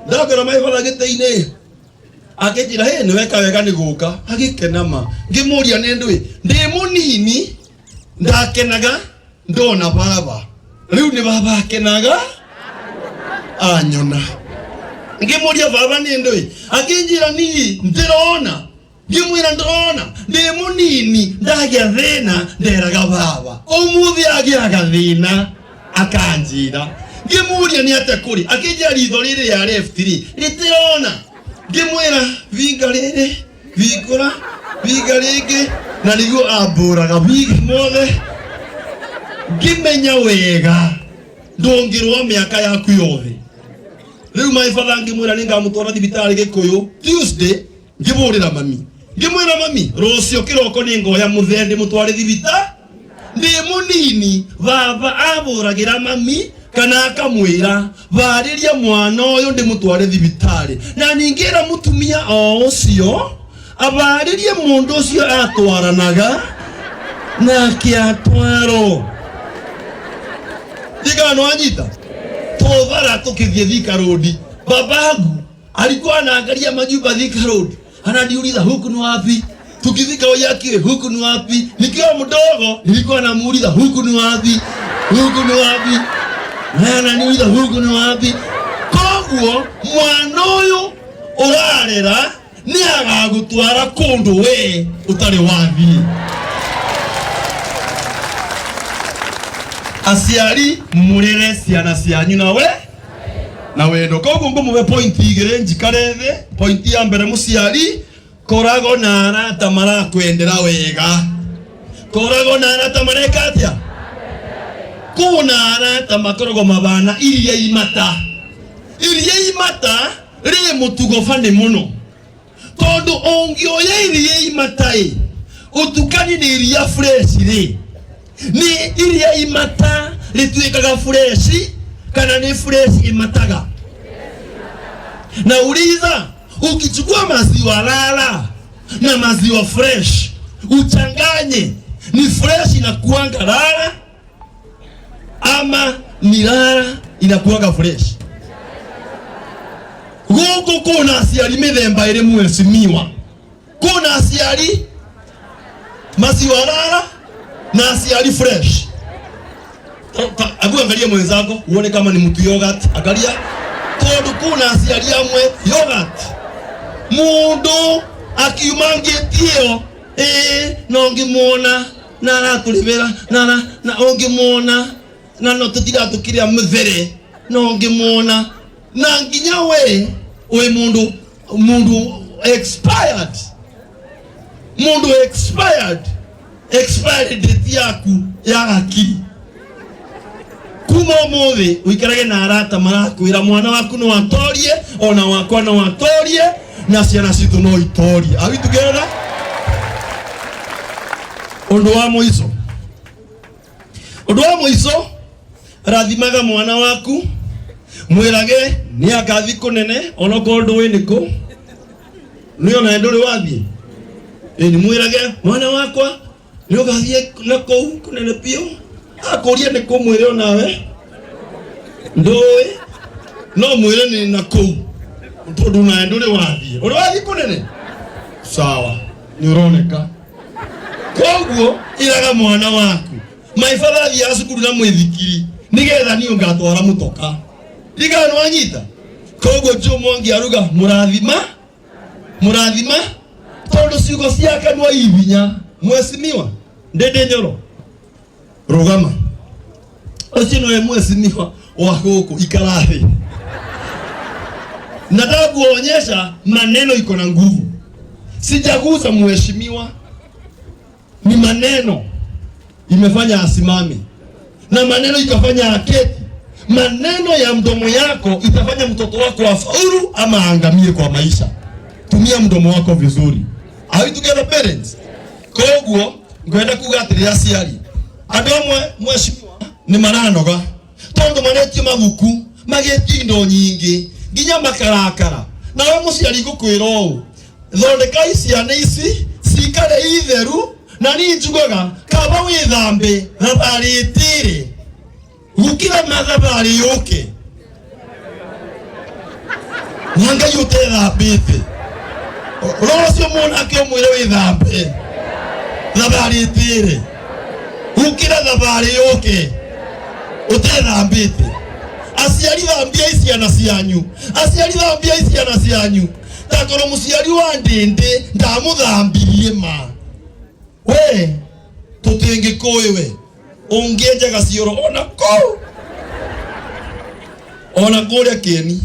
Ndakora my father gĩtĩ-inĩ, akĩnjĩra, "Hĩ, nĩ weka wega nĩ gũka." Agĩkena ma. Ngĩmũria, "Nĩ ndũĩ ndĩ mũnini ndakenaga ndona baba, rĩu nĩ baba akenaga anyona." Ngĩmũria, "Baba, nĩ ndũĩ?" Akĩnjĩra, "Niĩ ndĩrona." Ngĩmwĩra, "Ndĩrona ndĩ mũnini ndagĩa thĩna nderaga baba, ũmũthĩ agĩaga thĩna akanjĩra." Ngĩmũria, "Nĩ atĩa kũrĩ?" Akĩnjĩra, "Ritho rĩrĩ rĩa left rĩ rĩtĩrona." Ngĩmwĩra, "Vinga rĩrĩ, vingũra, vinga rĩngĩ," na nĩguo ambũraga vinga mothe. Ngĩmenya wega ndũngĩrũa mĩaka yaku yothe. Rĩu my father ngĩmwĩra nĩ ngamũtwara thibitarĩ Gĩkũyũ Tuesday. Ngĩbũrĩra mami, ngĩmwĩra, "Mami, rũciũ kĩroko nĩ ngoya mũthee ndĩmũtware thibita." Ndĩ mũnini baba abũragĩra mami kana akamwĩra, "Varĩria mwana ũyũ ndĩmũtware thibitarĩ," na ningĩra mũtumia o ũcio avarĩrie mũndũ ũcio atwaranaga nake atwarwo. Ndigana nĩwanyita tũthara tũkĩthiĩ Thika Road, babangu alikuwa anaangalia majumba Thika Road, ananiuliza, "Huku ni wapi?" Tukifika Waiyaki, "Huku ni wapi?" Nikiwa mdogo nilikuwa namuuliza, "Huku ni wapi? Huku ni wapi?" Na ananiuliza, "Huku ni wapi?" Koguo mwana ũyũ ũrarera nĩ agagũtwara kũndũ we ũtarĩ wathiĩ. Aciari, mũrere ciana cianyu na we na wendo. Koguo ngũmũhe point igĩrĩ njikare thĩ. Point ya mbere, mũciari, koragwo na arata marakwendera wega. Koragwo na arata mareka atĩa? Kuna arata makoragwo mabana iria imata. Iria imata rĩ mũtugo bani mũno, tondu ũngĩoya iria imata ĩ ũtukanie na iria fresh rĩ, nĩ iria imata rĩtuĩkaga fresh kana nĩ fresh imataga? Nauliza, ukichukua maziwa lala na maziwa fresh uchanganye, ni fresh inakuanga lala ama ni lala inakuanga fresh? Gũkũ kuna aciari mĩthemba ĩrĩ, mheshimiwa. Kuna aciari maziwa lala na aciari fresh. Abu angalia mwenzako uone kama ni mtu yogurt. Angalia, tondu kuna aciari amwe yogurt. Mundu akiuma ngĩti ĩyo ĩĩ no ngĩmuona na aratũrĩmĩra na ũngĩmuona na no tũtira tũkĩrĩa mũthere no ngĩmuona na nginya we wĩ mundu expired, mundu expired, expired date yaku ya hakiri. Kuma umuthi uikarage na arata marakwira mwana waku no atorie, ona wakwa no atorie, na ciana citũ no itorie. Are we together? Undu wa mũico, undu wa mũico, rathimaga mwana waku, mwĩrage nĩ akathi kũnene onokorwo ndũĩ nĩkũ, nĩ ona ndũrĩ wathiĩ. Ĩni mwĩrage, "Mwana wakwa, nĩ ũgathiĩ na kũu kũnene biũ." Akũria nĩ kũ, mwĩre onawe ndũĩ, no mwĩre nĩ na kũu, tondũ nawe ndũrĩ wathiĩ. Ũrĩ wathiĩ kũnene? Sawa, nĩ ũroneka. Koguo iraga mwana waku, "My father athiaga cukuru na mwĩthikiri, nĩgetha niĩ ngatwara mũtoka." Ndigana nĩwanyita. Koguo Joe Mwangi aruga mũrathima, mũrathima, tondũ ciugo cia kanua ibinya. Mheshimiwa Ndindi Nyoro, rũgama. Ũcio nĩwe mheshimiwa wa gũkũ, ikara thĩ. Nataka kuonyesha maneno iko na nguvu. Sijaguza mheshimiwa, ni maneno imefanya asimame na maneno ikafanya aketi. Maneno ya mdomo yako itafanya mtoto wako afaulu ama aangamie kwa maisha. Tumia mdomo wako vizuri. Are we together, parents? Koguo ngwenda kuga atĩrĩ, aciari, andũ amwe, mheshimiwa, nĩ maranoga tondũ maretio mabuku, magetio indo nyingĩ nginya makarakara. Nawe mũciari ngũkwĩra ũũ, thondekai ciana ici cikare itheru, na niĩ njugaga kaba wĩthambe thabarĩ ĩtĩrĩ gũkĩra mathabarĩ yũke. Na Ngai ũtethambĩte. Rora ũcio mwanake ũmwĩre wĩthambe. Thabarĩ ĩtĩre. Ũkĩra thabarĩ yũke. Ũtethambĩte. Aciari thambiai ciana cianyu. Aciari thambiai ciana cianyu. Takorwo mũciari wa ndĩndĩ ndamũthambirie ma. We tũtingĩkũĩ we. Ũngĩenjaga cioro ona kũu. Ona kũrĩa kĩeni.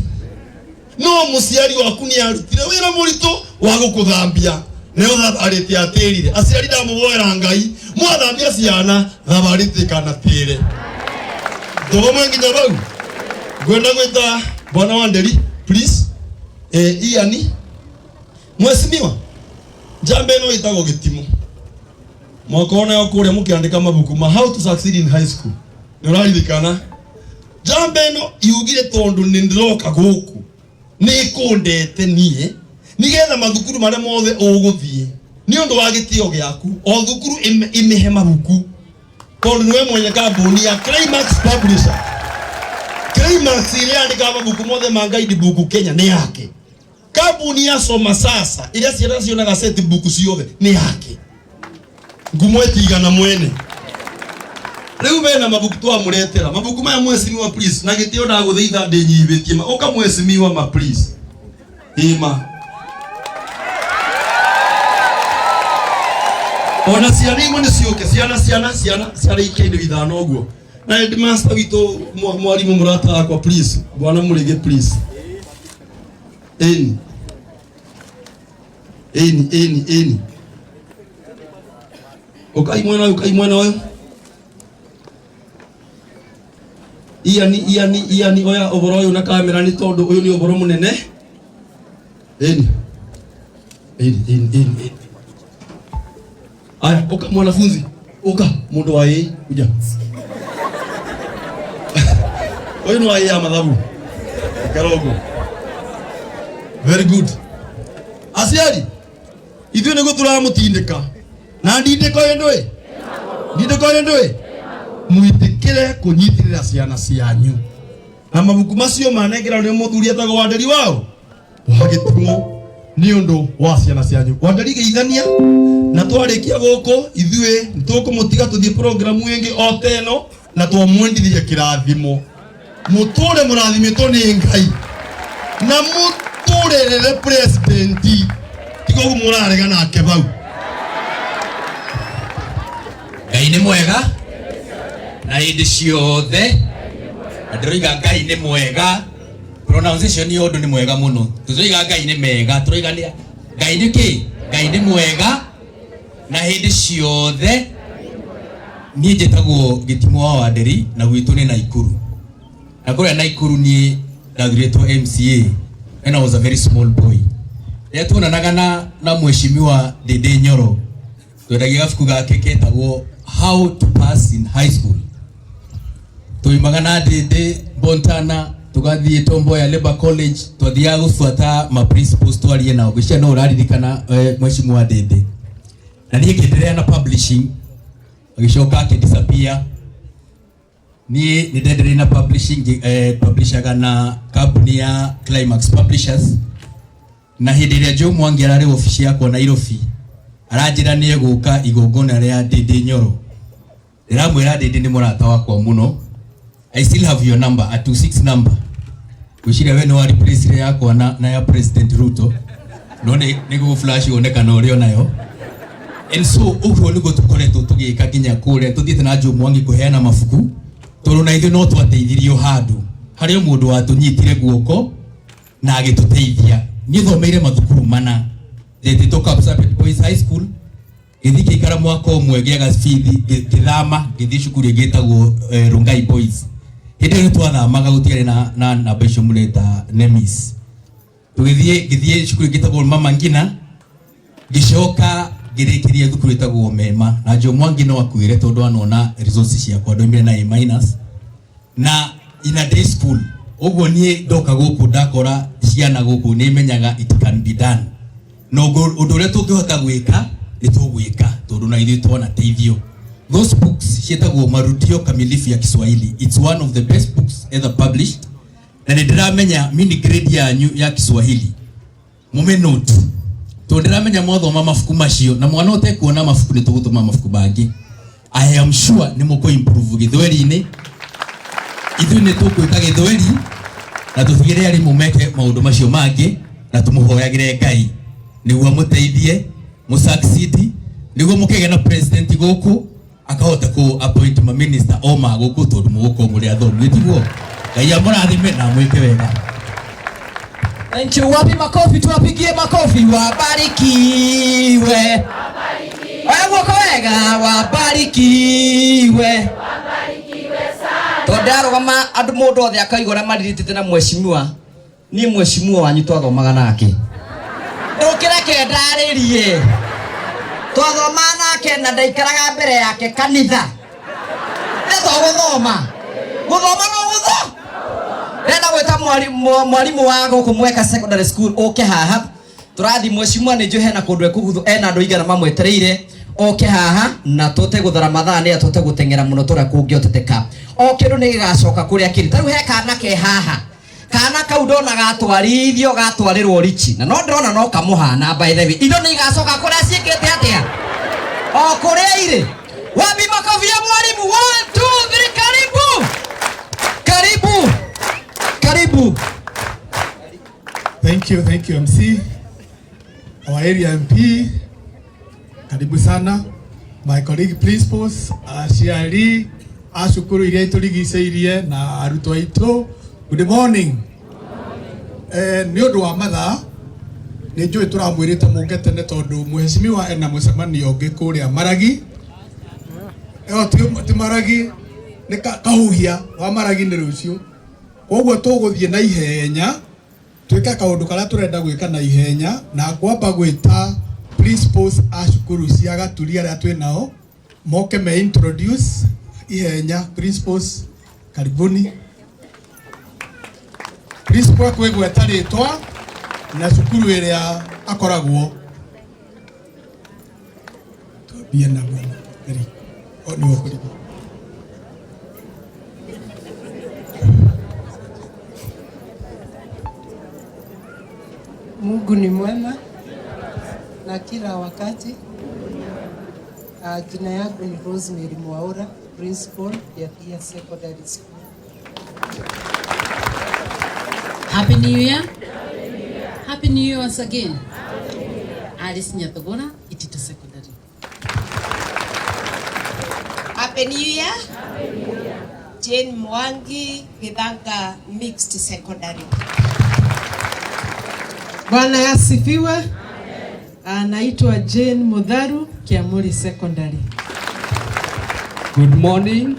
No mũciari waku nĩ arutire wĩra mũritũ wa gũkũthambia. Nĩyo thabarĩ ĩtiatĩrire. Aciari ndamũhoera Ngai mwathambia ciana thabarĩ itikanatĩre. Ndũgomwe nginya bau. Ngwenda gwĩta bwana wa Nderi please. Iani mheshimiwa njamba ĩno ĩtagwo gĩtimũ mwakorwo nayo kũrĩa mũkĩandĩka mabuku ma how to succeed in high school nĩ ũraririkana njamba ĩno yugire tondũ nĩ ndĩroka gũkũ nĩ ĩkũndete niĩ nĩgetha mathukuru marĩa mothe ũgũthiĩ nĩ ũndũ wa gĩtĩo gĩaku o thukuru ĩmĩhe mabuku tondũ nĩwe mwenye kambuni ya Climax Publisher. Climax ĩrĩa yandĩkaga mabuku mothe ma guide book Kenya nĩ yake. Kambuni ya Soma Sasa ĩrĩa ciana cionaga set book ciothe nĩ yake. Ngumo ĩtigana mwene. Rĩu bena mabuku twamũretera mabuku maya mheshimiwa please na gĩtĩo ndagũthaitha ndĩnyihĩtie ma ũka mheshimiwa ma please ĩma ona ciana imwe nĩ ciũke ciana ciana ciana ciana ikĩndũ ithano ũguo na headmaster witũ mwarimũ mũrata wakwa please bwana mũrĩge please ĩni ĩni ĩni ĩni ũkai mwena ũyũ ũkai mwena ũyũ iani iani iani oya ũhoro ũyũ na kamera nĩ tondũ ũyũ nĩ ũhoro mũnene ĩni ĩni ĩni ĩni ĩni aya ũka mwanafunzi ũka mũndũ wa ĩ kuja ũyũ nĩ wa ĩ ya mathabu ikara ũguo very good aciari ithuĩ nĩguo tũramũtindĩka na ndindĩko ĩ ndũĩ ndindĩko ĩ ndũĩ mwĩtĩkĩre kũnyitĩrĩra ciana cianyu na mabuku macio manengerwo nĩ mũthuri etagwo Wanderi wao wa gĩtimũ nĩ ũndũ wa ciana cianyu. Wanderi geithania na twarĩkia gũkũ ithuĩ nĩtũkũmũtiga tũthiĩ programu ĩngĩ o ta ĩno na twamwendithia kĩrathimo mũtũre mũrathimĩtwo nĩ Ngai na mũtũrerere president tiga ũguo mũrarega nake bau. Ngai nĩ mwega na hĩndĩ ciothe na ndĩroiga Ngai nĩ mwega pronunciation ya ũndũ nĩ mwega mũno tũtiroiga Ngai nĩ mega tũroiga nĩ Ngai nĩ kĩ Ngai nĩ mwega na hĩndĩ ciothe niĩ njĩtagwo Gĩtimũ wa Wanderi na gwitũ nĩ Naikuru na kũrĩa Naikuru niĩ ndathurĩtwo MCA when I was a very small boy rĩrĩa tuonanaga na mheshimiwa Ndĩndĩ Nyoro twendagia gabuku gake ketagwo How to Pass in High School tuimaga na Ndĩndĩ Bontana tugathiĩ Tomboya Labour College twathiaga gũbuata ma principals twarie nao ngwĩciria no ũraririkana mheshimiwa Ndĩndĩ na niĩ ngĩendelea na publishing agĩcoka akĩ disappear niĩ nĩ ndendereire na publishing publishaga na kambuni ya Climax Publishers na hĩndĩ ĩrĩa Joe Mwangi ararĩ obici yakwa Nairobi aranjĩra nĩ egũka igongona rĩa Ndĩndĩ Nyoro ndĩramwĩra Ndĩndĩ nĩ mũrata wakwa mũno I still have your number a 26 number ngwĩciria we nĩ wa replace yakwa na ya President Ruto no nĩ nĩguo flash wone kana ũrĩ onayo and so ũguo nĩguo tũkoretwo tũgĩka nginya kũrĩa tũthiĩte na Joe Mwangi kũheana mabuku tondũ na ithuĩ no twateithirio handũ harĩ o mũndũ watũnyitire guoko na agĩtũteithia niĩ thomeire mathukuru mana ndetĩtwo Kapsabet Boys High School ngĩthiĩ ngĩikara mwaka ũmwe ngĩaga bithi ngĩthama ngĩthiĩ cukuru ĩngĩ ĩtagwo Rongai Boys hĩndĩ ĩyo nĩ twathamaga gũtiarĩ na namba icio mũreta NEMIS tũgĩthiĩ ngĩthiĩ cukuru ĩngĩ ĩtagwo Mama Ngina ngĩcoka ngĩrĩkĩria thukuru ĩtagwo Mema na Joe Mwangi no akuĩre tondũ anona results ciakwa ndoimire na A minus na in a day school ũguo niĩ ndoka gũkũ ndakora ciana gũkũ nĩ menyaga it can be done na ũndũ ũrĩa tũngĩhota gwĩka nĩ tũgwĩka tondũ na ithuĩ twanateithio those books ciĩtagwo Marudio Kamilifu ya Kiswahili it's one of the best books ever published Na nĩ ndĩramenya mini grade yanyu ya Kiswahili mũmĩnote tondũ ndĩramenya mwathoma mabuku macio na mwana ũtekuona mabuku nĩ tũgũtũma mabuku mangĩ. I am sure nĩ mũkũ improve gĩthweri-inĩ. Ithuĩ nĩ tũkwĩka gĩthweri na tũtigĩre arimũ meke maũndũ macio mangĩ na tũmũhoyagĩre Ngai nĩguo amũteithie mũ succeed nĩguo mũkĩgĩa na president gũkũ akahota ku appoint ma minister o ma gũkũ tondũ mũgũkorwo mũrĩ athomu gĩtiguo. Ngai amũrathime na amwĩke wega. Thank you. Wapi makofi, tuwapigie makofi. Wabarikiwe. Oya guoko wega, wabarikiwe. Tondũ ndarũgama andũ mũndũ othe akaigua ũrĩa mariritĩte na mheshimiwa. Niĩ mheshimiwa wanyu twathomaga nake. Ndũkĩreke ndarĩrie. Twathomaga nake na ndaikaraga mbere yake kanitha. Nĩ to gũthoma. Gũthoma no gũthoma. Ndĩrenda gwĩta mwarimũ wa gũkũ Mweka Secondary School ũke haha. Tũrathiĩ mheshimiwa nĩ njũĩ hena kũndũ ekũguthwo, ena andũ aigana mamwetereire oke haha na tũte gũthara mathaa nĩ tũte gũteng'era mũno tũrĩa kũngĩhoteteka. O kĩndũ nĩ gĩgacoka kũrĩa kĩrĩ. Ta rĩu he kana ke haha. Kana kau ndona gatwarithio gatwarĩrwo richi. Na no ndĩrona no kamũhana by the way. Indo nĩ igacoka kũrĩa ciĩkĩte atĩa? O kũrĩa irĩ. Wapi makofi ya mwalimu? 1 2 3, karibu. Karibu. Karibu. Thank you MC. Our area MP, karibu sana. My colleague principals, aciari a cukuru iria itũrigicĩirie na arutwo aitũ, good morning. Nĩ ũndũ wa mathaa nĩ njũĩ tũramwĩrĩte mũke tene tondũ mheshimiwa ena mũcemanio ũngĩ kũrĩa Maragi. Ĩyo ti Maragi, nĩ kahuhia wa Maragi nĩ rũciũ. Koguo tũgũthiĩ na ihenya twĩke kaũndũ karĩa tũrenda gwĩka na ihenya na ngwamba gwĩta principals a cukuru cia Gaturi arĩa twĩ nao moke me introduce ihenya. Principals, karibuni. Principal kwĩgweta rĩtwa na cukuru ĩrĩa akoragwo. Twambie na bwana Eric. O nĩwe ũkũrigwo. Mungu ni mwema na kila wakati. Jina yangu ni Rosemary Mwaura, principal ya Thia Secondary School. Happy New Year. Happy New Year once again. Alice Nyathogora, Itito Secondary. Happy New Year. Jane Mwangi, Githanga Mixed Secondary. Bwana asifiwe. Anaitwa Jane Mutharu, Kiamuri Secondary. Good morning.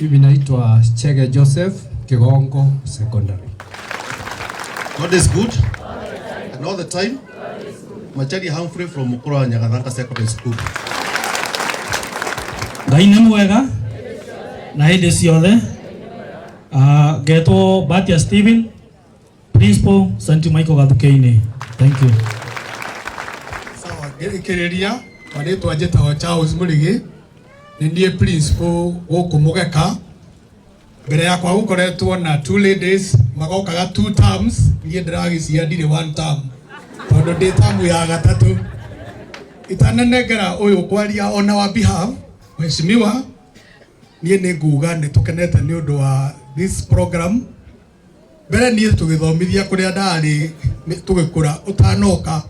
Mimi naitwa Chege Joseph, Kigongo Secondary. God is good and all the time. Machari Humphrey from Mukura Nyagathanga Secondary School. Ngai nĩ mwega na hĩndĩ ciothe. Ngetwo Batia Steven, Principal St. Michael Gathukeini. Thank you. Sawa, ngĩrĩkĩrĩria marĩtwa njĩtagwo Charles Mũrĩgĩ, nĩ niĩ principal gũkũ Mũgeka. Mbere yakwa gũkoretwo na two ladies magokaga two terms, niĩ ndĩragĩcia ndirĩ one term tondũ ndĩ term ya gatatũ. Itananengera ũyũ kwaria on our behalf, mheshimiwa, niĩ nĩ nguga nĩ tũkenete nĩ ũndũ wa this program. Mbere niĩ tũgĩthomithia kũrĩa ndarĩ tũgĩkũra ũtanoka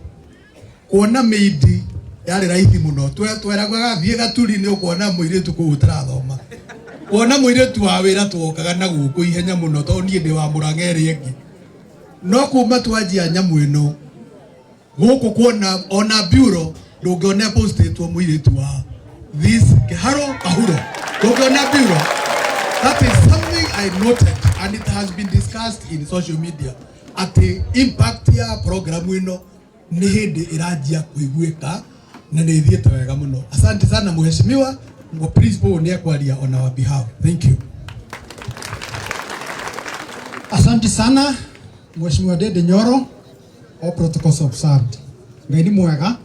kuona mĩindi yarĩ raithi mũno. Tweragwo thiĩ Gaturi nĩ ũkuona mũirĩtu kũu ũtarathoma. Kuona mũirĩtu wa wĩra twokaga na gũkũ ihenya mũno tondũ niĩ ndĩ wa Mũrang'a ĩrĩa ĩngĩ. No kuma twanjia nyamũ ĩno gũkũ kuona ona bureau ndũngĩona postĩtwo mũirĩtu wa this Kiharo Kahuro, ndũngĩona bureau. That is something I noted and it has been discussed in social media atĩ impact ya program ĩno nĩ hĩndĩ ĩranjia kũiguĩka na nĩ ĩthiĩte wega mũno. Asante sana mheshimiwa, ngo principal nĩ ekwaria on our behalf. Thank you. Asante sana Mheshimiwa Ndindi Nyoro, all protocols observed. Ngai nĩ mwega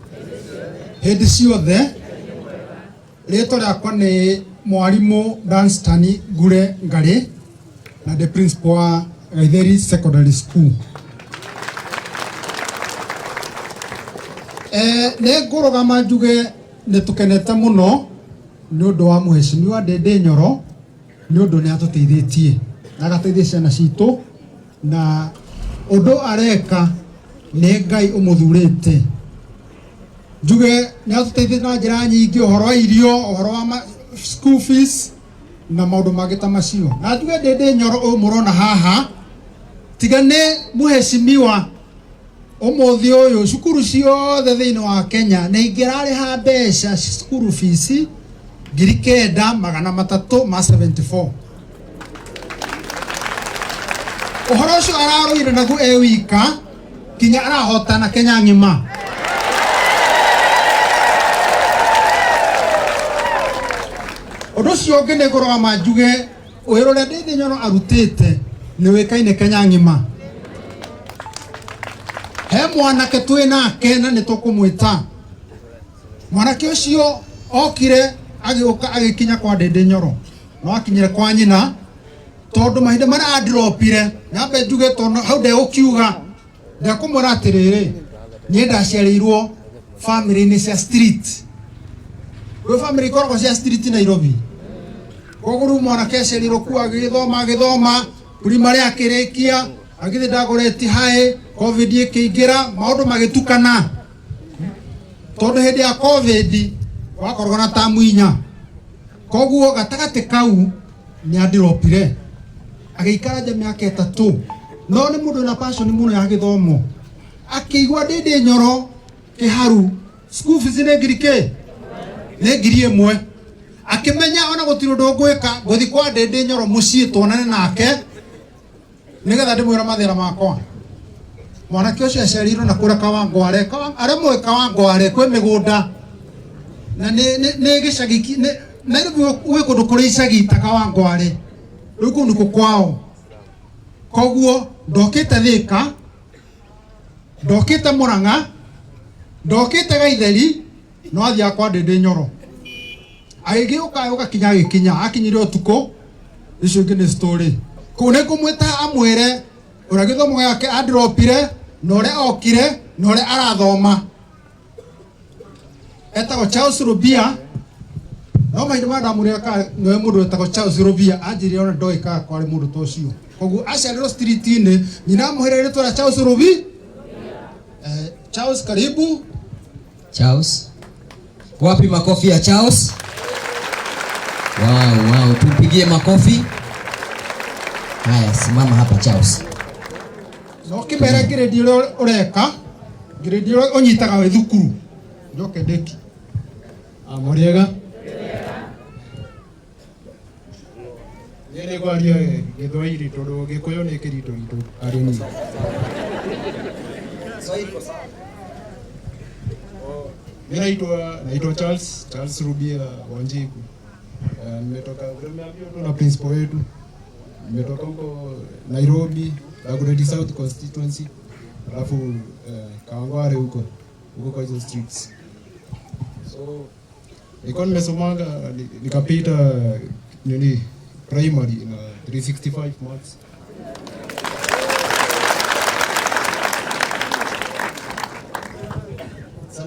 hĩndĩ ciothe. Rĩtwa rĩakwa nĩ mwarimũ Dunstan Ngure Ngarĩ, Na ndĩ principal wa Gaitheri Secondary School. Nĩ ngũrũgama njuge nĩ tũkenete mũno nĩ ũndũ wa mũheshimiwa Ndĩndĩ Nyoro nĩ ũndũ nĩ atũteithĩtie na agateithia ciana citũ na ũndũ areka nĩ Ngai ũmũthurĩte. Njuge nĩ atũteithĩtie na njĩra nyingĩ, ũhoro wa irio, ũhoro wa school fees na maũndũ mangĩ ta macio. Na njuge Ndĩndĩ Nyoro ũyũ mũrona haha tiga nĩ mũheshimiwa ũmũthĩ ũyũ cukuru ciothe thĩinĩ wa Kenya nĩ ingĩrarĩha mbeca cukuru fees 9374. Ũhoro ũcio ararũire naguo e wika kinya arahotana Kenya ng'ima. Ũndũ ũcio ũngĩ nĩ ngũrũgama njuge wĩra ũrĩa Ndĩndĩ Nyoro arutĩte nĩ wĩkaine Kenya ng'ima. He mwanake twĩ nake na nĩ tũkũmwĩta. Mwanake ũcio okire agĩũka agĩkinya kwa Ndĩndĩ Nyoro no akinyire kwa nyina tondũ mahinda marĩa andropire nyambe njuge tondũ hau ndegũkiuga ndekũmwĩra atĩrĩrĩ niĩ ndaciarĩirwo family-inĩ cia street. Gwĩ family ikoragwo cia street Nairobi. Koguo rĩu mwanake aciarirwo kuo agĩgĩthoma agĩthoma primary akĩrĩkia agĩthiĩ Dagoretti High, Covid ĩkĩingĩra maũndũ magĩtukana tondũ hĩndĩ ya Covid wakoragwo na tamu inya. Koguo gatagatĩ kau nĩ andiropire agĩikara nja mĩaka 3 no nĩ mũndũ wĩna passion mũno ya gĩthomo. Akĩigua Ndĩndĩ Nyoro kĩharu school fees nĩ ngiri kĩ? Nĩ 1000. Akĩmenya ona gũtirĩ ũndũ ngwĩka ngũthiĩ kwa Ndĩndĩ Nyoro mũciĩ tuonane nake nĩgetha ndĩmwĩre mathĩna makwa. Mwanake ũcio aciarĩirwo na kũrĩa Kawangware, arĩa moĩ Kawangware kwĩ mĩgũnda na nĩ gĩcagi Nairobi gwĩ kũndũ kũrĩ icagi ta Kawangware, rĩu kũu nĩkuo kwao. Koguo ndokĩte Thĩka, ndokĩte Mũrang'a, ndokĩte Gaitheri, no athiaga kwa Ndĩndĩ Nyoro. Agĩgĩũka agĩũka kinya agĩkinya, akinyire ũtukũ, icio ingĩ nĩ story. Kũu nĩ ngũmwĩta amwĩre ũrĩa gĩthomo gĩake andropire na ũrĩa okire na ũrĩa arathoma. Etagwo Charles Rubia. No mahinda maya ndamwĩrire kana nĩwe mũndũ wetagwo Charles Rubia, anjĩrire ona ndoĩ kana kwarĩ mũndũ ta ũcio. Koguo aciarĩrwo street-inĩ, nyina amũheire rĩtwa rĩa Charles Rubia. Charles, karibu. Charles. Wapi makofi ya Charles? Wow, wow, tumpigie makofi. Haya, simama hapa Charles. No kimere grade ĩrĩa ũreka, grade ĩrĩa ũnyitaga wĩ thukuru. Njoke ndĩki. Mũrĩega? Niĩ nĩ ngwaria Gĩthwaĩri tondũ Gĩkũyũ nĩ kĩritũ ritũ harĩ niĩ. Mimi naitwa Charles Rubia Wanjiku. Nimetoka, nimeambiwa tu na principal wetu. Nimetoka huko Nairobi, Dagoretti South constituency. Alafu Kawangware huko, huko kwa hizo streets. So nilikuwa nimesomanga nikapita nini primary na 365 marks. Sasa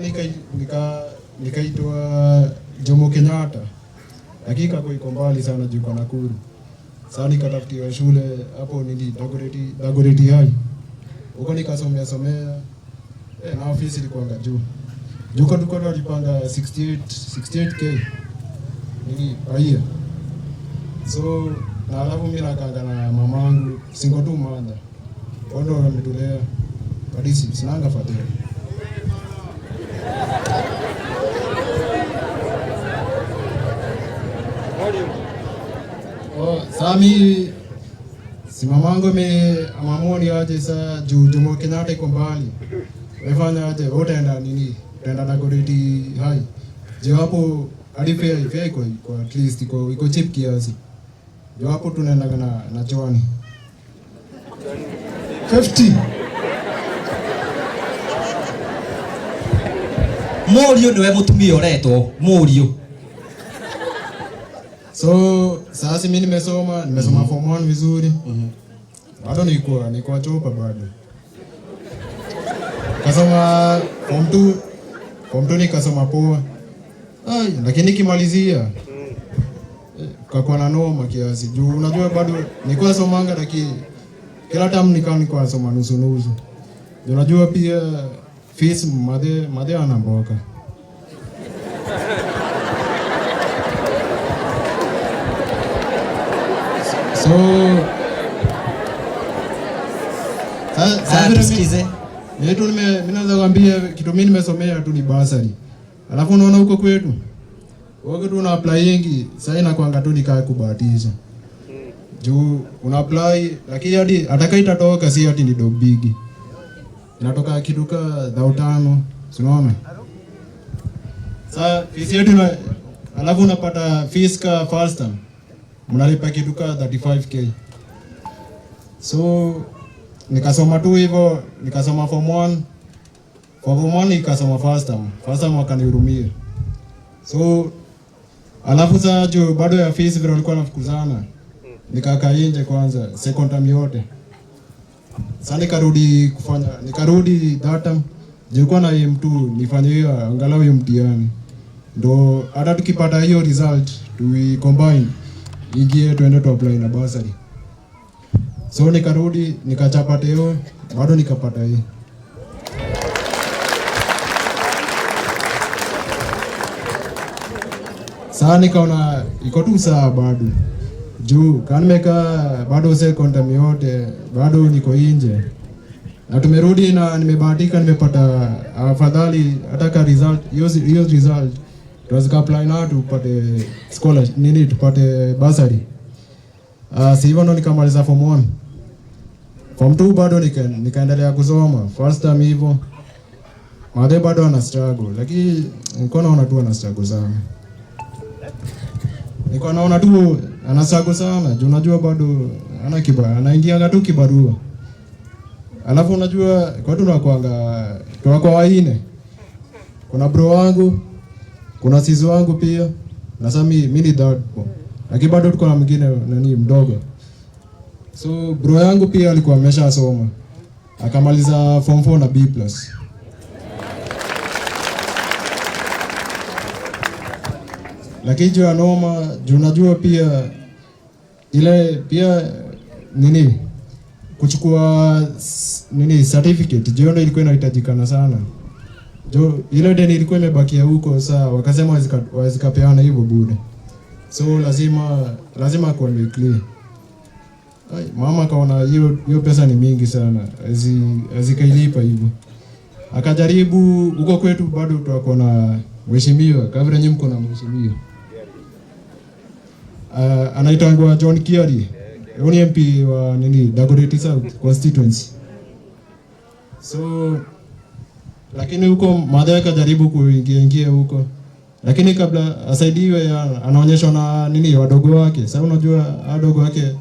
nikaitwa Jomo Kenyatta. Hakika kwa iko mbali sana juu kwa Nakuru. Sasa nikatafutiwa shule hapo nini Dagoretti High. Huko nikasomea somea. Na ofisi ilikuwa juu. Juu kwa tulikuwa tunalipanga 68k. Nini raia. So na alafu mimi nakaanga na mamangu single tu mother. Wao ndio wametulea. Hadi sinanga fadhili. Oh, Sami si mamangu ameamua ni aje sa juu Jomo Kenyatta iko mbali. Wefanya aje wewe utaenda nini? Utaenda Dagoretti High. Je, hapo hadi fare iko at least iko cheap kiasi. Je, hapo tunaenda na Joani. 50. Mũriũ nĩwe mũtumia ũretwo, mũriũ. So Sasa mimi nimesoma form 1 vizuri. Bado nilikuwa chopa bado. Kasoma form 2, form 2 nikasoma poa. Ai, lakini nikimalizia kakuwa na noma kiasi. Juu unajua bado nilikuwa nasomanga, lakini kila time nilikuwa nasoma nusu nusu. Juu unajua pia fees madhe anamboka. So tusikize. Yetu mimi naweza kuambia kitu mimi nimesomea tu ni bursary. Alafu unaona huko kwetu. Huko tu una apply nyingi, sasa inakuanga tu nikaa kubahatisha. Juu una apply lakini hadi atakaye itatoka si hadi ni dog big. Inatoka kitu ka 5,000, si unaona? Sasa fees yetu na alafu unapata fees ka first term. Mnalipa kitu ka 35k. So nikasoma tu hivyo, nikasoma form 1. Form 1 nikasoma first term. First term wakanihurumia. So alafu sasa juu bado ya fees vile walikuwa wanafukuzana. Nikakaa nje kwanza second term yote. Sasa nikarudi that term. Nilikuwa na aim tu nifanye hiyo angalau hiyo mtihani. Ndo hata tukipata hiyo result tui combine ingie tuende tu apply na bursary. So nikarudi nikachapa teo bado nikapata hii. Sasa nikaona iko tu sawa bado. Juu kama nimekaa bado second term yote bado niko nje. Na tumerudi na nimebahatika nimepata afadhali hata ka result hiyo result tuweza apply na tupate scholarship nini tupate bursary. Si hivyo ndo nikamaliza form 1. Form 2 bado nikaendelea kusoma. First term hivyo. Madhe bado ana struggle, lakini nilikuwa naona tu ana struggle sana. Nilikuwa naona tu ana struggle sana. Juu unajua bado ana kibarua, anaingia tu kibarua. Alafu unajua kwa tunakuwa waine. Kuna bro wangu, kuna sizi wangu pia. Na sasa mimi ni third born. Lakini bado tuko na mwingine nani mdogo. So bro yangu pia alikuwa ameshasoma. Akamaliza form 4 na B+. Lakini juu ya noma, juu unajua pia ile pia nini kuchukua nini certificate juu ndio ilikuwa inahitajikana sana. Juu ile deni ilikuwa imebakia huko, sasa wakasema wazikapeana hivyo bure. So lazima kuwa clear. Ay, mama kaona hiyo pesa ni mingi sana, azikailipa hivyo. Akajaribu huko kwetu bado tutakuwa na mheshimiwa, kama nyinyi mko na mheshimiwa. Anaitwa John Kiari. Yeye ni MP wa nini Dagoretti South constituency. So lakini huko madhe akajaribu kuingia huko. Lakini kabla asaidiwe anaonyeshwa na nini wadogo wake. Sasa unajua wadogo wake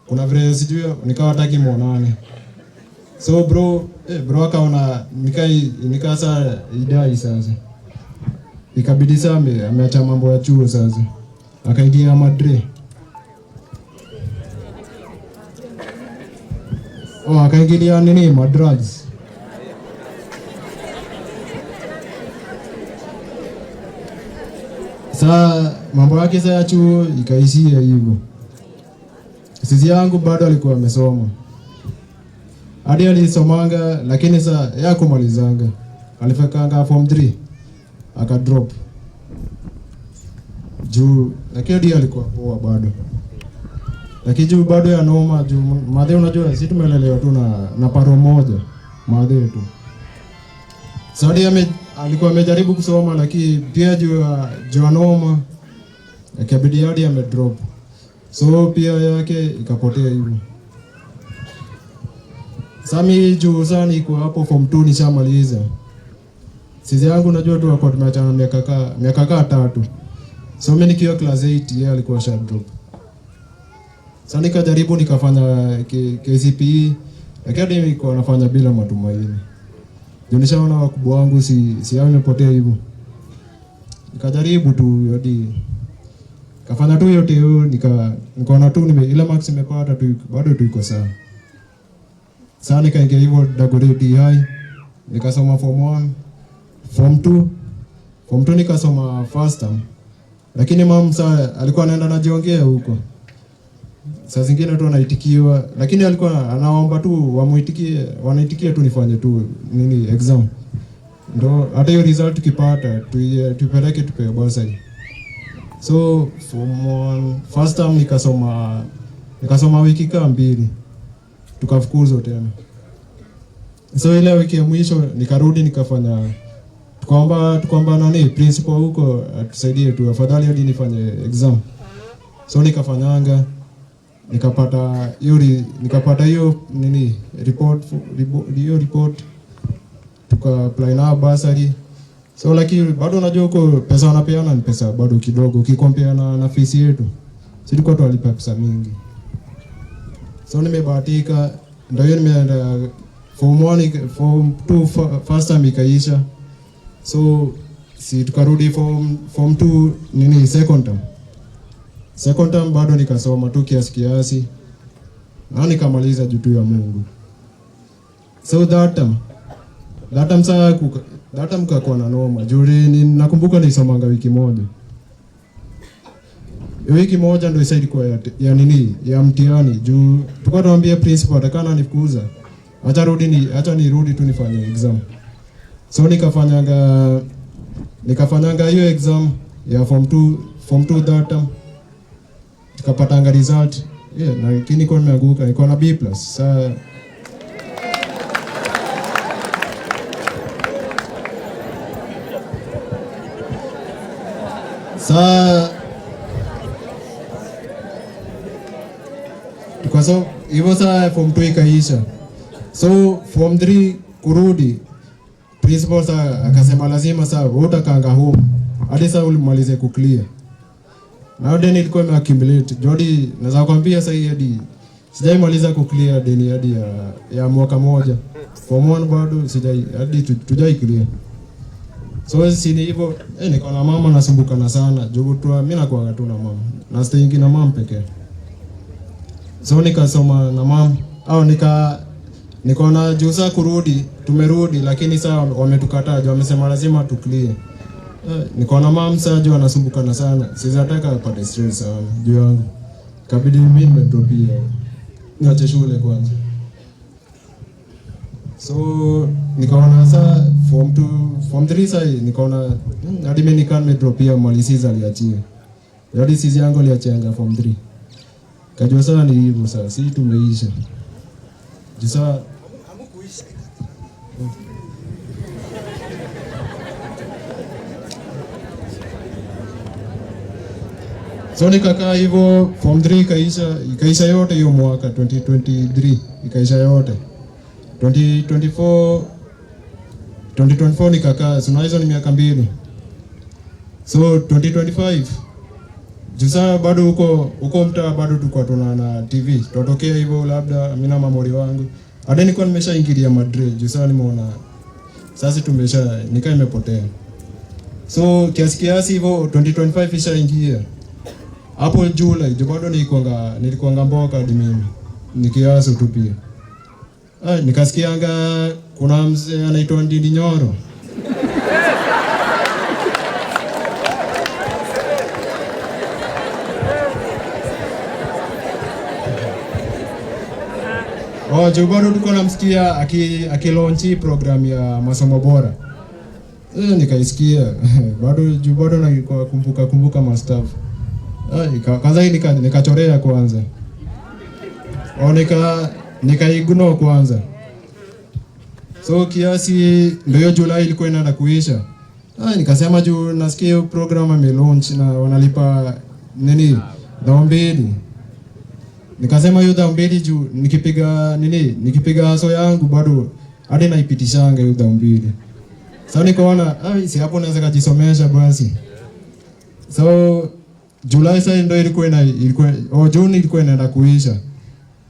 kuna vile sijui nikawa hataki muonane. So bro akaona nikaa sasa idai sasa. Ikabidi sasa ameacha mambo ya chuo sasa. Akaingia Madrid. Oh, akaingilia nini madrugs. Sasa mambo yake sasa ya chuo ikaishia hivyo. Sisi yangu bado alikuwa amesoma. Hadi alisomanga lakini sasa hakumalizanga. Alifikanga form 3 aka drop. Juu lakini hadi alikuwa poa bado. Lakini juu bado ya noma juu madhe unajua sisi tumelelewa tu na paro moja madhe tu. Sasa alikuwa amejaribu kusoma lakini pia juu ya noma ikabidi hadi ame drop. So pia yake ikapotea hivyo. Sami juu sana niko hapo form 2 nishamaliza. Sisi yangu unajua tu kwa tumeachana miaka kaa 3. So mimi nikiwa class 8 yeye alikuwa sha drop. Sasa nikajaribu nikafanya KCPE lakini nilikuwa nafanya bila matumaini. Ndio nishaona wakubwa wangu si yao imepotea hivyo. Nikajaribu tu hadi Kafanya tu yote hiyo, nikaona tu ile marks nimepata tu bado tu iko sawa. Sasa nikaingia hivyo Dagoretti High, nikasoma form 1, form 2, form 2 nikasoma first term. Lakini mom saa alikuwa anaenda anajiongea huko. Saa zingine tu anaitikiwa, lakini alikuwa anaomba tu wamuitikie, wanaitikia tu nifanye tu nini exam. Ndo hata hiyo result tukipata tuipeleke tupewe bursary. So form 1 first term nikasoma wiki kama 2, tukafukuzwa tena. So ile wiki ya mwisho nikarudi nikafanya, tukaomba nani principal huko atusaidie tu, afadhali hadi nifanye exam. So nikafanyanga, nikapata hiyo nini report, hiyo report tuka apply na bursary. So lakini bado unajua huko pesa wanapeana ni pesa bado kidogo ukikompare na fees yetu. Sisi tulikuwa tunalipa pesa mingi. So nimebahatika ndio hiyo nimeenda form 1, form 2 first time ikaisha. So si tukarudi form 2 nini second term. Second term bado nikasoma tu kiasi kiasi na nikamaliza juu tu ya Mungu. So that term saa that term kakuwa na noma. Juu nakumbuka nilisomanga wiki moja. Wiki moja ndio isa ilikuwa ya nini ya mtihani. Juu tulikuwa tunaambia principal atakana nifukuza, acha nirudi tu nifanye exam. So nikafanyanga hiyo exam ya form 2, form 2 that term. Tukapatanga result. Yeah, na lakini nilikuwa nimeanguka, nilikuwa na B plus. Sa kwa so hivyo saa form 2 ikaisha. So form 3 kurudi, principal saa akasema lazima saa utakanga home hadi saa ulimalize kuclear. Na deni ilikuwa imeaccumulate. Jodi naweza kuambia sasa hii hadi sijaimaliza kuclear deni hadi ya mwaka moja. Form 1 bado sijai hadi tujai clear. So si ni hivyo, niko na mama nasumbukana sana. Juu tu mimi nakuanga tu na mama. Na stay na mama pekee. So nikasoma na mama au nikaona juu saa kurudi, tumerudi lakini saa wametukataa juu wamesema lazima tu clear. Nikaona mama saa juu anasumbukana sana. Sizataka apate stress sana juu yangu. Kabidi mimi nimedropia. Niache shule kwanza. So nikaona saa form 2, form 3 saa nikaona hadi mimi nikaa nimedropia mali sisi aliachia. Hadi sisi yangu aliachianga form 3. Kajua sana ni hivyo sasa, si tumeisha. Jisa so nikakaa hivyo form 3 ikaisha yote hiyo mwaka 2023 ikaisha yote. 2024 nikakaa, so hizo ni miaka 2. So 2025 juu bado huko mtaa bado tulikuwa tuna na TV. Tutokea hivyo labda mimi na mamori wangu. Hadi nilikuwa nimeshaingilia Madrid, juu sasa nimeona sasa tumesha nikaa imepotea. So kiasi kiasi hivyo 2025 ishaingia. Hapo July juu bado nilikuanga mboka hadi mimi. Nikiaso tu pia. Nikasikianga kuna mzee anaitwa Ndindi Nyoro. Oh, juu bado tuko namsikia akilaunch program ya masomo bora. Nikaisikia. Bado juu bado na kumbuka mastaff. Kwanza hii nikachorea kwanza. Nika ignore kwanza. So kiasi ndio Julai ilikuwa inaenda kuisha. Nikasema juu nasikia hiyo program ame launch na wanalipa nini? Dhao 2. Nikasema hiyo dhao 2 juu nikipiga nini? Nikipiga haso yangu bado hadi naipitishanga hiyo dhao 2. Sasa nikaona si hapo naweza kujisomesha basi. So Julai sasa ndio ilikuwa June ilikuwa inaenda kuisha.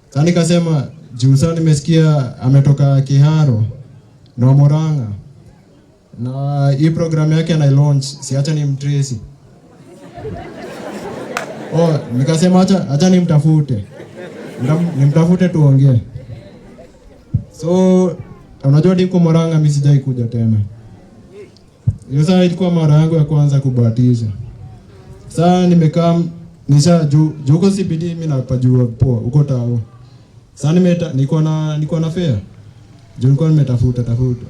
Sasa nikasema juu sasa nimesikia ametoka Kiharo na Murang'a na hii program yake ana launch, siacha ni mtrace. Oh, nikasema acha nimtafute. Nimtafute tuongee. So unajua ndiko Murang'a mimi sijai kuja tena. Hiyo saa ilikuwa mara yangu ya kwanza kubahatisha. Sasa nimekaa nisha juu huko CBD mimi napajua poa huko tao. Sasa niko na fare. Juu nilikuwa nimetafuta tafuta.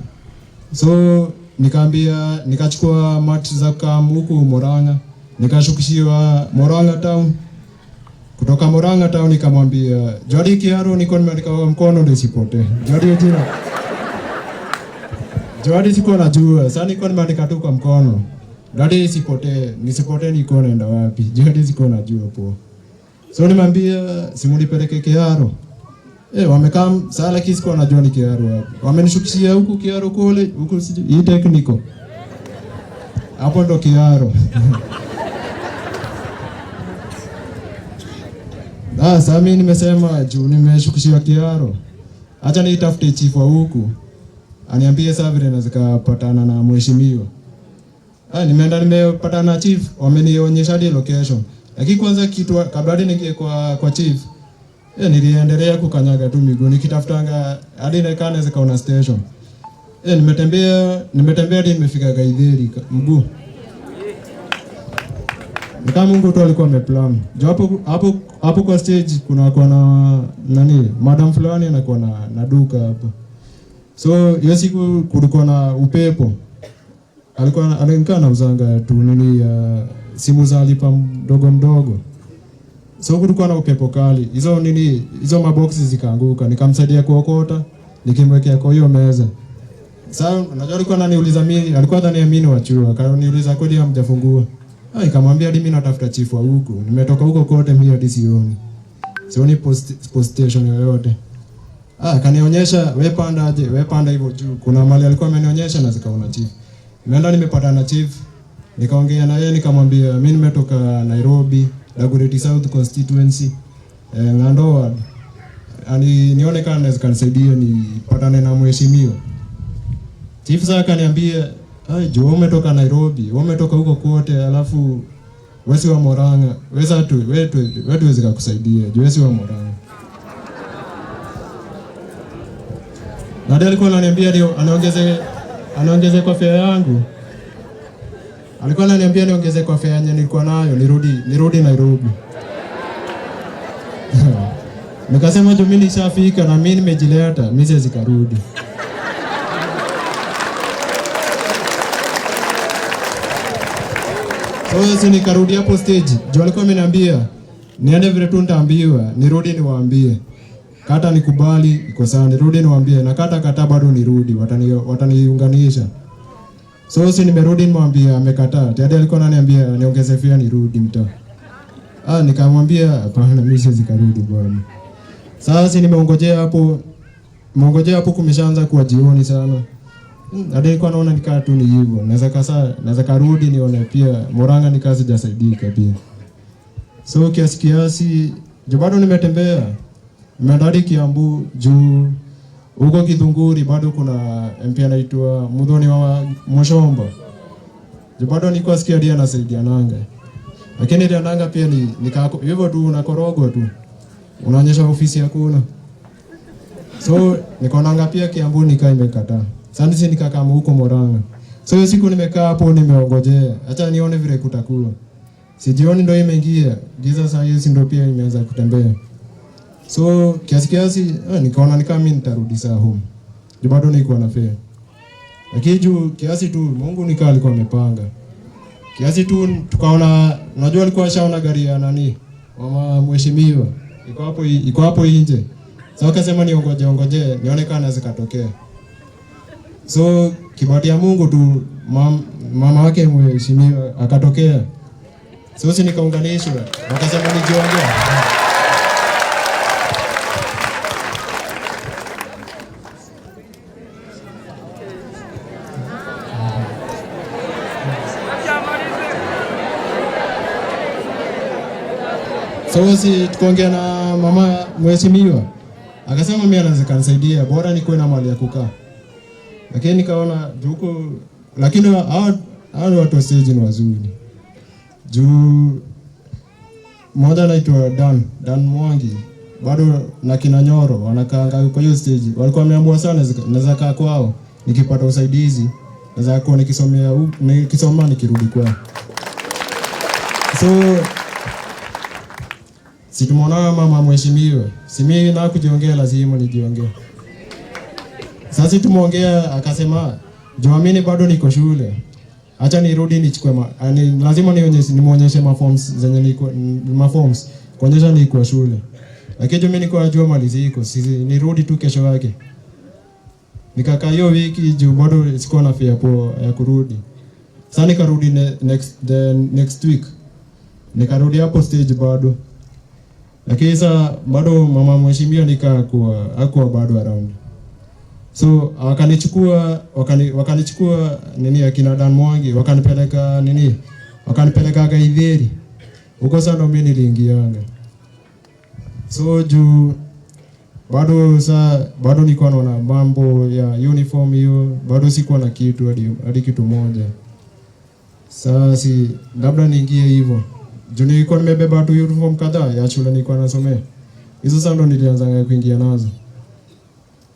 So nikaambia nikachukua mat za kam huku Murang'a, nikashukishiwa Murang'a town. Kutoka Murang'a town nikamwambia Jody Kiaru niko nimeandika kwa mkono ndio isipotee. Jody jina. Jody sikuwa najua, sasa niko nimeandika tu kwa mkono. Dadi isipotee, nisipotee niko naenda wapi? Jody sikuwa najua poa. So nimwambia simunipeleke Kiaru. Wamekaa sasa lakini sikuwa najua ni Kiaru wapi. Wamenishukishia huku Kiaru kule, huku sijui hii technical. Hapo ndo Kiaru. Sasa mimi nimesema juu nimeshukishiwa Kiaru. Acha nitafute chifu wa huku. Aniambie sasa vile naweza kupatana na mheshimiwa. Nimeenda nimepatana na chief, wamenionyesha hadi location. Lakini kwanza kitu kabla hadi niingie kwa chief, niliendelea kukanyaga tu miguu nikitafutanga hadi nikaa naweza kaona station. Nimetembea hadi nimefika Gaitheri mguu. Ni kama Mungu tu alikuwa ameplan. Juu hapo kwa stage kuna kwa na nani, madam fulani anakuwa na duka hapo. So hiyo siku kulikuwa na upepo. Alikuwa anakaa na uzanga tu nini ya simu za lipa mdogo mdogo. So kulikuwa na upepo kali. Hizo nini, hizo maboxi zikaanguka. Nikamsaidia kuokota, nikimwekea kwa hiyo meza. Sasa unajua alikuwa ananiuliza mimi, alikuwa dhani mimi ni wa chuo, akaniuliza kweli hamjafungua. Nikamwambia hadi mimi natafuta chifu wa huku. Nimetoka huko kote mimi hadi sioni. Sioni post station yoyote. Akanionyesha wewe panda aje, wewe panda hivyo juu. Kuna mali alikuwa amenionyesha na zikaona chief. Nimeenda nimepata na chief. Nikaongea na yeye nikamwambia mimi nimetoka Nairobi, Dagoretti South constituency, Ng'ando ward. Ani nione kama naweza kanisaidia nipatane na mheshimiwa. Chief sasa akaniambia, "Ai, jo umetoka Nairobi, umetoka huko kote alafu wewe si wa Murang'a, wewe tu wewe tuwezi kukusaidia, jo wewe si wa Murang'a." Na ndiye alikuwa ananiambia ndio anaongeze kwa fare yangu. Alikuwa ananiambia niongeze kwa fare yenye nilikuwa nayo nirudi Nairobi. Nikasema jo mimi nishafika na mimi nimejileta, mimi siwezi karudi. So si nikarudi hapo stage. Jo alikuwa ameniambia niende vile tu nitaambiwa, nirudi niwaambie. Kata nikubali iko sawa, nirudi niwaambie, na kata bado nirudi, wataniunganisha. So si nimerudi nimwambia amekataa. Tayari alikuwa ananiambia niongeze fare nirudi mtaa. Nikamwambia hapana mimi siwezi karudi bwana. Sasa si nimeongojea hapo, kumeshaanza kuwa jioni sana. Hadi nilikuwa naona nikaa tu ni hivyo. Naweza karudi nione pia Murang'a ni kazi sijasaidika pia. So kiasi kiasi juu bado nimetembea. Nimeenda hadi Kiambu juu huko Githunguri bado kuna MP anaitwa Muthoni wa Mushomba. Juu bado nilikuwa sikia hadi anasaidia nanga. Lakini ile nanga pia ni hivyo tu unakorogwa tu. Unaonyesha ofisi hakuna. So nikaonanga pia Kiambu nikaa imekataa. Sasa si nikakaa huko Murang'a. So hiyo siku nimekaa hapo nimeongojea. Acha nione vile kutakuwa. Si jioni ndio imeingia. Giza saa hiyo si ndio pia imeanza kutembea. So kiasi kiasi nikaona ni kama mimi nitarudi saa home. Juu bado nilikuwa na fare. Lakini juu kiasi tu Mungu nikaa alikuwa amepanga. Kiasi tu tukaona, unajua alikuwa ashaona gari ya nani? Mama mheshimiwa. Iko hapo nje. So akasema niongoje ongoje nione kama anaweza katokea. So kibati ya Mungu tu mama wake mheshimiwa akatokea. So si nikaunganishwa. Wakasema nijionge. So si tukaongea na mama mheshimiwa. Akasema mimi anaweza kanisaidia bora nikuwe na mali ya kukaa. Lakini nikaona huko, lakini hao watu wa stage ni wazuri. Juu Mmoja anaitwa Dan Mwangi, bado na kina Nyoro wanakaanga kwa hiyo stage. Walikuwa wameamua sana naweza kaa kwao nikipata usaidizi, naweza kuwa nikisomea nikisoma nikirudi kwao. So si tumeona mama mheshimiwa, si mimi na kujiongea, lazima nijiongee. Sasa tumeongea, akasema Juamini bado niko shule, acha nirudi nichukue lazima nimuonyeshe ma forms zenye niko, ma forms kuonyesha niko shule. Lakini mimi niko najua mali ziko, si nirudi tu kesho yake. Nikakaa hiyo wiki juu bado sikuwa na fare poa ya kurudi. Sasa nikarudi next week. Nikarudi hapo stage bado. Lakini sasa bado mama mheshimiwa nikakuwa hakuwa bado around. So wakanichukua nini akina Dan Mwangi, wakanipeleka nini? Wakanipeleka Gaitheri. Huko sasa ndo mimi niliingianga. So juu bado sa bado nilikuwa naona mambo ya uniform hiyo, bado sikuwa na kitu hadi kitu moja. Sasa si labda niingie hivyo. Juu nilikuwa nimebeba tu uniform kadhaa ya shule nilikuwa nasomea. Hizo sasa ndo nilianza kuingia nazo.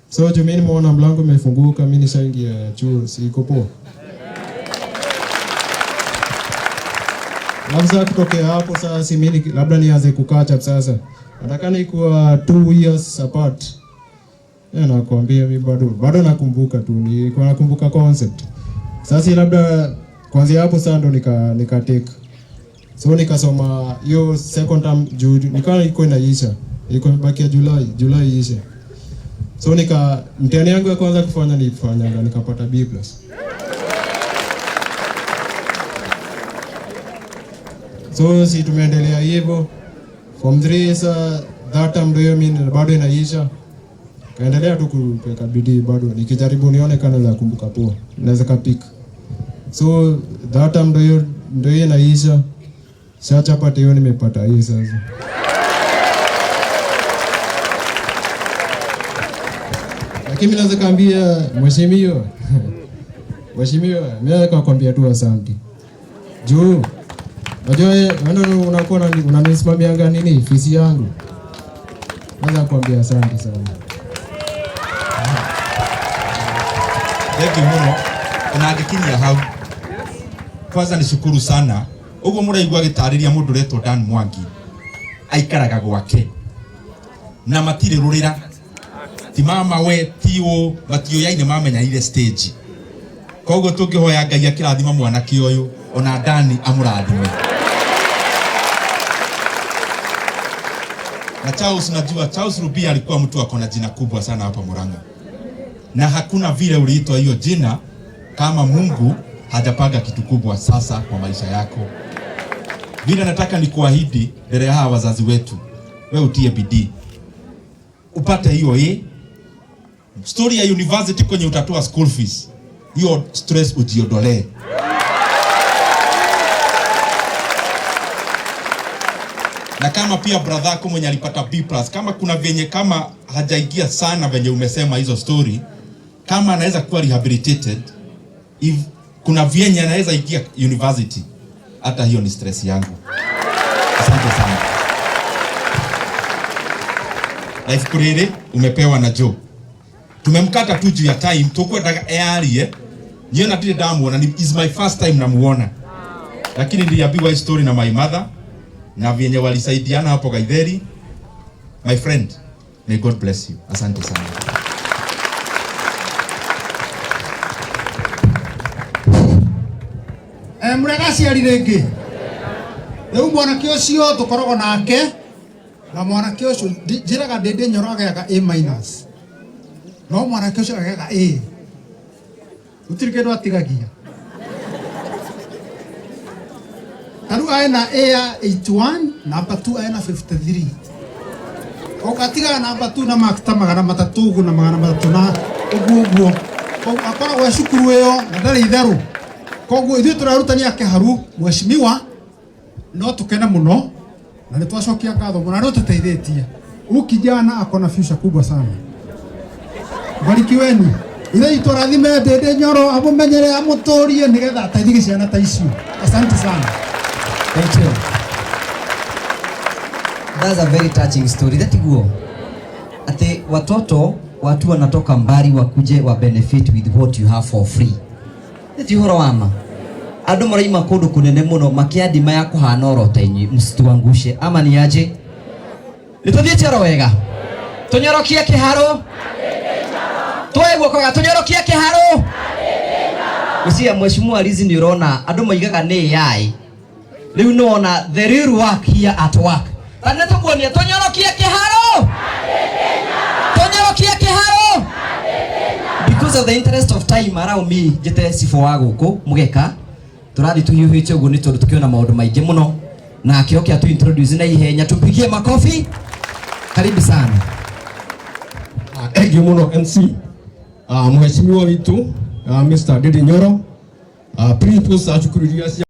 So juu mimi nimeona mlango umefunguka, mimi nishaingia chuo, si iko poa. Labda kutokea hapo sasa si mimi labda nianze kucatch up sasa. Nataka nikuwa 2 years apart. Nakwambia mimi bado nakumbuka tu, nilikuwa nakumbuka concept. Sasa labda kuanzia hapo sasa ndo nika take. So nikasoma hiyo second term juu nikawa iko inaisha. Ilikuwa imebakia Julai iishe. So mtihani yangu ya kwanza kufanya nilifanya nikapata B+. So si tumeendelea hivyo. Form 3 sa that time ndio mimi bado inaisha. Kaendelea tu kuweka bidii bado nikijaribu nione kana za kumbuka poa. Naweza kapik. So that time ndio inaisha. Sasa hiyo nimepata hii sasa. Lakini mimi naweza kaambia mheshimiwa. Mheshimiwa, mimi naweza kukwambia tu asante. Juu unajua wewe ndio unakuwa unanisimamianga nini fees yangu. Naweza kukwambia asante sana. Thank you muno. Ona ngikinyia hau. Kwanza nishukuru sana. Uguo muraigua gitariria mundu retwo Dan Mwangi. Aikaraga gwake. Na matire rurira. Ti mama we ti u matioyaine mamenyanire stage. Koguo tungihoya Ngai akirathima mwanake uyu ona Dani amurathime. Na Charles, najua Charles Rubia alikuwa mtu akona jina kubwa sana hapa Murang'a. Na hakuna vile uliitwa hiyo jina kama Mungu hajapanga kitu kubwa sasa kwa maisha yako. Vile nataka nikuahidi mbele ya hawa wazazi wetu, wewe utie bidii. Upate hiyo A. Story ya university kwenye utatoa school fees. Hiyo stress ujiondolee. Na kama pia brother yako mwenye alipata B+, kama kuna venye kama hajaingia sana venye umesema hizo story, kama anaweza kuwa rehabilitated, if kuna venye anaweza ingia university, hata hiyo ni stress yangu. Asante sana. Life kurere umepewa na Joe. Tumemkata tu juu ya time, tukwendaga earie. Niona ndire ndamuona, is my first time namuona. Lakini niliambiwa hii story na my mother na vyenye walisaidiana hapo Gaitheri. My friend, may God bless you. Asante sana. Murega aciari ringi. Riu mwanake ucio tukoragwo nake na mwanake ucio njiraga Ndindi Nyoro ageaga A minus. No mwanake ucio ageaga A. Gutiri kindu atigagia. Taru aena A ya 81, number 2 aena 53. Ukatigaga number 2 na mark ta magana matatu uguo na magana matatu na uguo uguo. Koguo akoragwo e cukuru iyo na ndarĩ itherũ. Koguo ithuĩ tũrarutani ake haru mheshimiwa no tukene muno na nĩtwacokia ngatho mũno na nĩũtũteithĩtie. Huyu kijana ako na future kubwa sana. Barikiweni. Ithe itũ arathime Ndindi Nyoro amũmenyere amũtũrie nĩgetha ateithie ciana ta icio. Asante sana. Thank you. That's a very touching story. That guo. Ati watoto watu wanatoka mbali wakuje wa benefit with what you have for free. Ti ũhoro wa ma. Andũ maraima kũndũ kũnene mũno makĩandima ya kũhana oro ta inyuĩ, msituangushe ama ni aje? Nĩ tũthiĩte oro wega. Tũnyorokie kĩharũ. Tuoe guoko ga tũnyorokie kĩharũ. Gwĩciria mheshimiwa Liz nĩ ũrona andũ maigaga nĩ AI. Rĩu nĩwona the real work here at work. Na nĩ tũkuonia tũnyorokie kĩharũ. Tũnyorokie kĩharũ. Because of the interest of time, allow me njĩte cibũ wa gũkũ Mũgeka. Tũrathiĩ tũhiũhĩte ũguo nĩ tondũ tũkĩona maũndũ maingĩ mũno na akĩoke atu introduce na ihenya. Tumpigie makofi. Karibu sana. Thank you muno MC. Mheshimiwa witu Mr. Ndindi Nyoro, principals a cukuru iria cia